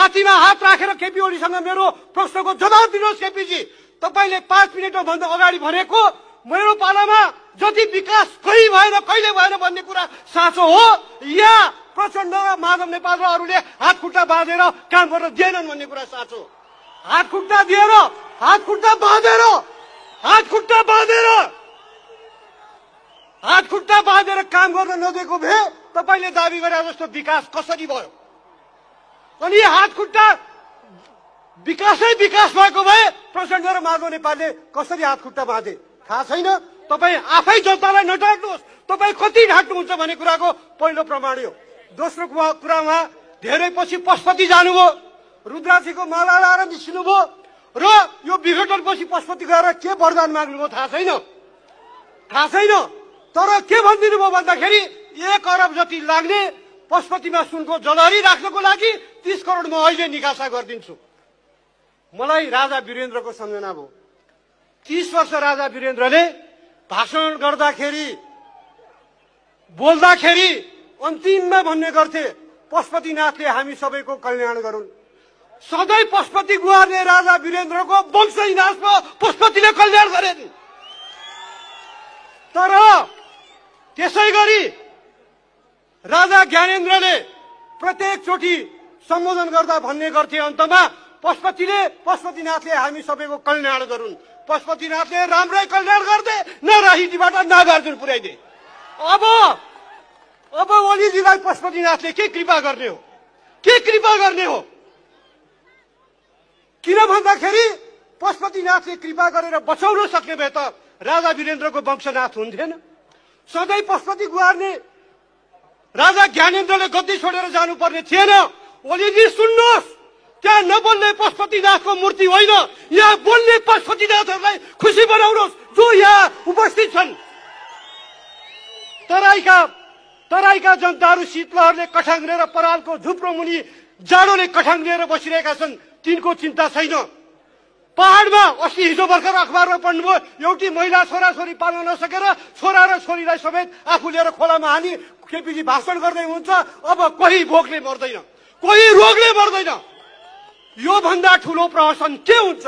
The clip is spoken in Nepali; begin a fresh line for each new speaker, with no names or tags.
छातीमा हात राखेर केपी ओलीसँग मेरो प्रश्नको जवाब दिनुहोस्। केपीजी, तपाईले 5 मिनेटभन्दा अगाडि भनेको मेरो पालामा जति विकास कहिले भएन कहिले भएन भन्ने कुरा साँचो हो या प्रचण्ड र माधव नेपाल र अरूले हात खुट्टा बाँधेर काम गर्न दिएनन् भन्ने कुरा साँचो? हात खुट्टा दिएर हात खुट्टा बाँधेर काम गर्न नदिएको भए तपाईले दाबी गरे जस्तो विकास कसरी भयो? अनि हात खुट्टा विकासै विकास भएको भए प्रचण्ड र माधव नेपालले कसरी हात खुट्टा बाँधे थाहा छैन। तपाई आफै जनतालाई नढाट्नुहोस्। तपाई कति ढाट्नुहुन्छ भन्ने कुराको पहिलो प्रमाण हो। दोस्रो कुरामा धेरै पछि पशुपति जानुभयो, रुद्राक्षीको माला लाएर निस्किनुभयो र यो विघटनपछि पशुपति गएर के वरदान माग्नुभयो थाहा छैन। तर के भनिदिनु भयो भन्दाखेरि 1 अरब जति लाग्ने पशुपतिमा सुनको जलहरी राख्नको लागि 30 करोड म अहिले निकासा गरिदिन्छु। मलाई राजा वीरेन्द्रको सम्झना भयो। 30 वर्ष राजा वीरेन्द्रले भाषण गर्दाखेरि बोल्दाखेरि अन्तिममा भन्ने गर्थे पशुपतिनाथले हामी सबैको कल्याण गरून्। सधैँ पशुपति गुहारले राजा वीरेन्द्रको वंशविनाशमा पशुपतिले कल्याण गरे। तर त्यसै गरी राजा ज्ञानेन्द्रले प्रत्येक चोटि सम्बोधन गर्दा भन्ने गर्थे अन्तमा पशुपतिनाथले हामी सबैको कल्याण गरून्। पशुपतिनाथले राम्रै कल्याण गर्थे न राजनीतिबाट नागार्जुन पुर्याइदिए। अब ओलीजीलाई पशुपतिनाथले के कृपा गर्ने हो? किन भन्दाखेरि पशुपतिनाथले कृपा गरेर बचाउन सक्ने भए त राजा वीरेन्द्रको वंशनाथ हुन्थेन। सधैँ पशुपति गुहारले राजा ज्ञानेन्द्रले गद्दी छोडेर जानुपर्ने थिएन। ओलीजी सुन्नुहोस्, त्यहाँ नबोल्ने पशुपतिनाथको मूर्ति होइन, यहाँ बोल्ने पशुपतिनाथहरूलाई खुसी बनाउनुहोस् जो यहाँ उपस्थित छन्। तराईका जनताहरू शीतलहरले कठाङ्ग्रेर परालको झुप्रो मुनि जाडोले कठाङ्ग्रेर बसिरहेका छन्, तिनको चिन्ता छैन। पहाडमा अस्ति हिजो भर्खर अखबारमा पढ्नुभयो, एउटी महिला छोराछोरी पाल्न नसकेर छोरा र छोरीलाई समेत आफू लिएर खोलामा हानी केपीजी भाषण गर्दै हुन्छ। अब कोही भोकले मर्दैन, कोही रोगले मर्दैन। यो भन्दा ठुलो प्रहसन के हुन्छ?